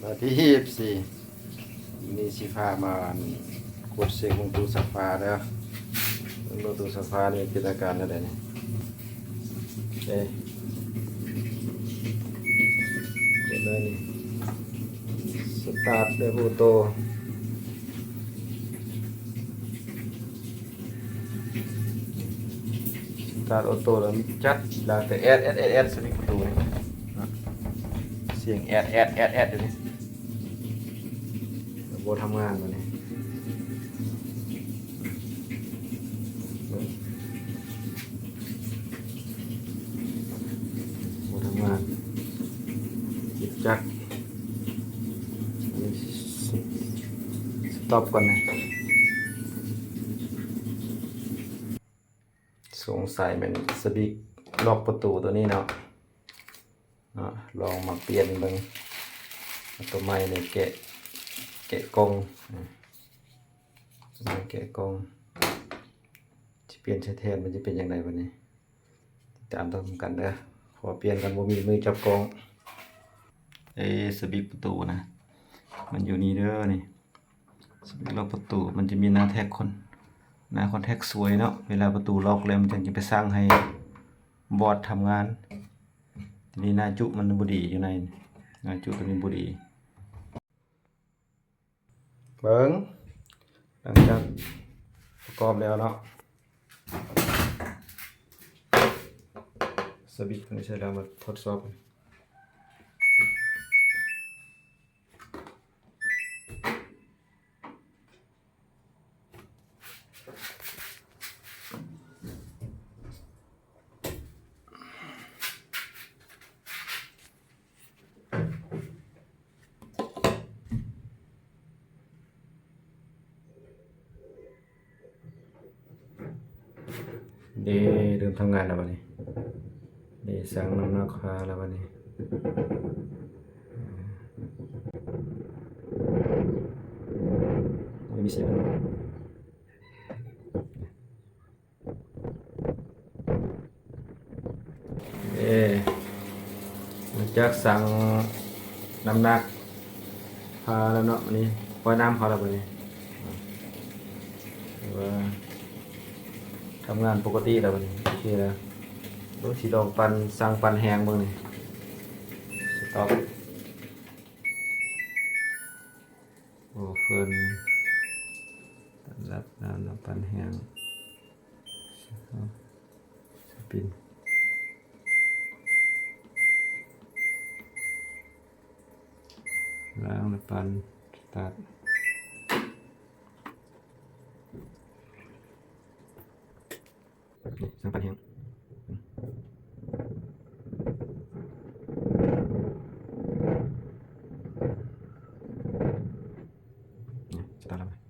ວັນທີຊາວສີ່ ມື້ນີ້ຊິພາມາ ອັນ ກວດເຊັກເບິ່ງຕູ້ຊັກຜ້າເດີ. ເບິ່ງຕູ້ຊັກຜ້ານີ້ເປັນອາການແນວໃດນີ້. ເອີ ເປີດເລີຍນີ້ ສະຕາດເດີໂອໂຕ້. ສະຕາດໂອໂຕ້ແລ້ວຈັດ ແລ້ວແຕ່ແອດ ແອດ ແອດ ແອດ ສະວິດປະຕູນີ້ ສຽງແອດ ແອດ ແອດ ແອດ ຢູ່ນີ້ ບໍ່ທຳງານບາດນີ້. ບໍ່ທຳງານ ຈິດຈັກ ສະຕັອບກ່ອນນະ. ສົງໄສແມ່ນສະບິກລັອກປະຕູໂຕນີ້ເນາະ. ເນາະ ລອງມາປ່ຽນເບິ່ງ. ເອົາໂຕໃໝ່ນີ້ແກະ ແກະກ່ອງ ອາ ແກະກ່ອງ ຊິປ່ຽນໃສ່ແທນ ມັນຈະເປັນຈັ່ງໃດບາດນີ້ ຕິດຕາມນຳກັນເດີ. ຂໍປ່ຽນກ່ອນ ບໍ່ມີມືຈັບກ້ອງ. ເອ ສະບິກປະຕູນະ ມັນຢູ່ນີ້ເດີນີ້. ສະບິກລັອກປະຕູ ມັນຈະມີໜ້າແທັກຄົນ ໜ້າຄອນແທັກສວຍເນາະ. ເວລາປະຕູລັອກແລ້ວ ມັນຈັ່ງຈະໄປສັ່ງໃຫ້ບອດທຳງານ. ທີນີ້ໜ້າຈຸມັນບໍ່ດີຢູ່ໃນ ໜ້າຈຸໂຕນີ້ບໍ່ດີ. ເບິ່ງ ຫຼັງຈາກປະກອບແລ້ວເນາະ ສະບິກໂຕນີ້ໃຊ້ແລ້ວ ມາທົດສອບ. ເດ້ ເລີ່ມທຳງານແລ້ວບາດນີ້. ເດ້ ຊັ່ງນ້ຳໜັກຜ້າແລ້ວບາດນີ້. ໂອ້ຍ ມີສຽງ. ເອີ ຫຼັງຈາກຊັ່ງນ້ຳໜັກຜ້າແລ້ວເນາະ ບາດນີ້ປ່ອຍນ້ຳເຂົ້າແລ້ວບາດນີ້ ຖືວ່າທຳງານປົກກະຕິແລ້ວບາດນີ້. ໂອເຄແລ້ວ ເບິ່ງຊິລອງປັ່ນ ຊັ່ງປັ່ນແຮງເບິ່ງນີ້. ສະຕັອບ. ໂອເພິນ ຕັດລັດນ້ຳ ນ້ຳປັ່ນແຮງ ສະປິນ ລ້າງ ນ້ຳປັ່ນ ສະຕາດ. ນີ້ ຊັ່ງປັ່ນແຮງ ນີ້ ສະຕາດແລ້ວ.